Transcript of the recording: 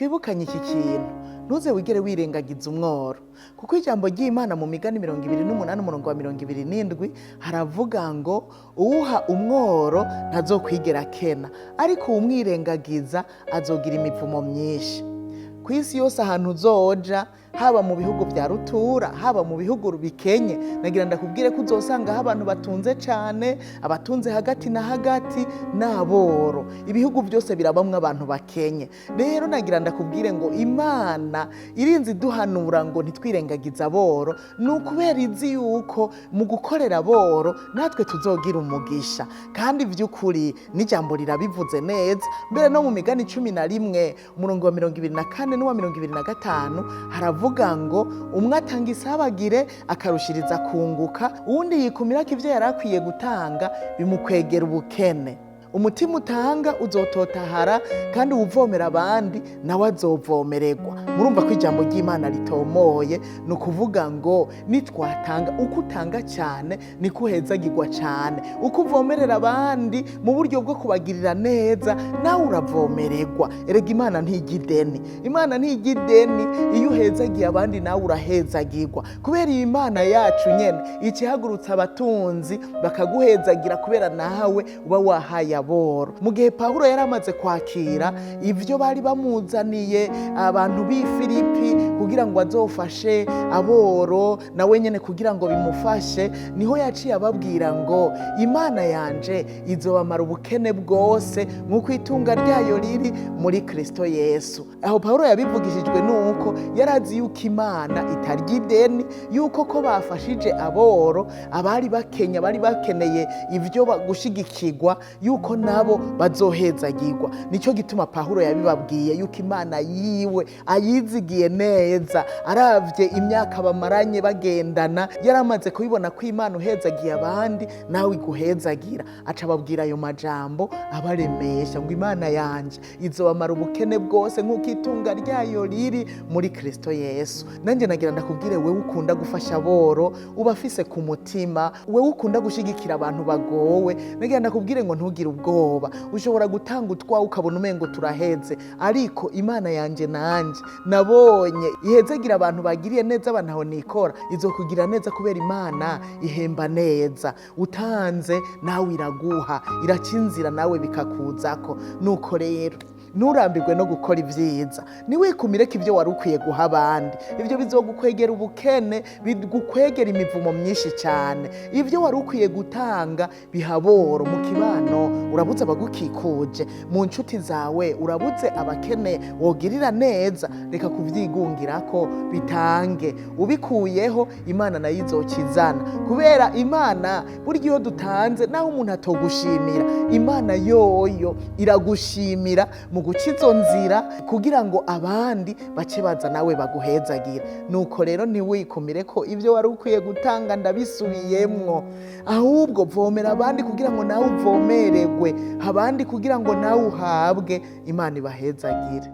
Twibukanye iki kintu: ntuze wigere wirengagiza umworo, kuko ijambo ry'Imana mu Migani 28 umurongo wa 27 haravuga ngo: "Uwuha umworo ntazokwigera akena, ariko uwumwirengagiza azogira imivumo myinshi." Ku isi yose ahantu uzoja, haba mu bihugu bya rutura, haba mu bihugu bikenye, nagira ndakubwire ko uzosangaho abantu batunze cyane, abatunze hagati na hagati n'aboro. Ibihugu byose birabamwo abantu bakenye. Rero nagira ndakubwire ngo Imana irinze iduhanura ngo ntitwirengagize aboro, ni ukubera izi yuko mu gukorera aboro natwe tuzogira umugisha. Kandi by'ukuri n'ijambo rirabivuze neza. Mbere no mu Migani 11 umurongo wa 24 n'uwa 25 haravuga ngo: "Umwe atanga isabagire akarushiriza kunguka, uwundi yikumira ko ibyo yari akwiye gutanga bimukwegera ubukene. Umutima utanga uzototahara, kandi uwuvomera abandi nawe azovomererwa." Murumva ko ijambo ry'Imana ritomoye. Ni ukuvuga ngo nitwatanga, uko utanga cyane niko uhezagirwa cyane. Uko uvomerera abandi mu buryo bwo kubagirira neza, nawe uravomererwa. Erega Imana ntijya ideni, Imana ntijya ideni. Iyo uhezagiye abandi, nawe urahezagirwa, kubera iyi Mana yacu nyene ikihagurutsa abatunzi bakaguhezagira, kubera nawe uba wahaye aboro. Mu gihe Pawulo yari amaze kwakira ibyo bari bamuzaniye abantu b'i Filipi kugira ngo azofashe aboro, nawe nyene kugira ngo bimufashe, niho yaciye ababwira ngo: "Imana yanje izobamara ubukene bwose nk'uko itunga ryayo riri muri Kristo Yesu." Aho Pawulo yabivugishijwe nuko yari azi yuko Imana itarya ideni, yuko ko bafashije aboro, abari bakenya, bari bakeneye ibyo gushigikirwa, yuko nabo bazohezagirwa. Nicyo gituma Pawulo yabibabwiye yuko Imana yiwe ayizigiye neza. Aravye imyaka bamaranye bagendana, yaramaze kubibona ko Imana uhezagiye abandi nawe iguhezagira. Aca ababwira ayo majambo abaremesha ngo: "Imana yanje izobamara ubukene bwose nk'uko itunga ryayo riri muri Kristo Yesu." Nanjye nagira ndakubwire, wewe ukunda gufasha aboro, uba afise ku mutima, wewe ukunda gushigikira abantu bagowe, nagira ndakubwire ngo ntugire ubwoba. Ushobora gutanga utwawe ukabona umengo turaheze, ariko Imana yanje nanje nabonye ihezagira abantu bagiriye neza abantu aho nikora, izokugira neza, kubera Imana ihemba neza. Utanze nawe iraguha, iraca inzira nawe bikakuzako. Nuko rero nturambirwe no gukora ibyiza, ntiwikumire ko ibyo wari ukwiye guha abandi. Ibyo bizogukwegera ubukene, bigukwegera imivumo myinshi cyane. Ibyo wari ukwiye gutanga bihaboro mu kibano. Urabuze abagukikuje, mu nshuti zawe urabuze abakene wogirira neza? Reka kubyigungirako, bitange. Ubikuyeho, Imana nayo izokizana, kubera Imana burya iyo dutanze, naho umuntu atogushimira, Imana yoyo iragushimira mu guca izo nzira kugira ngo abandi bace baza nawe baguhezagira. Nuko rero ntiwikumire ko ibyo wari ukwiye gutanga, ndabisubiyemwo. Ahubwo vomera abandi kugira ngo nawe uvomererwe, abandi kugira ngo nawe uhabwe. Imana ibahezagire.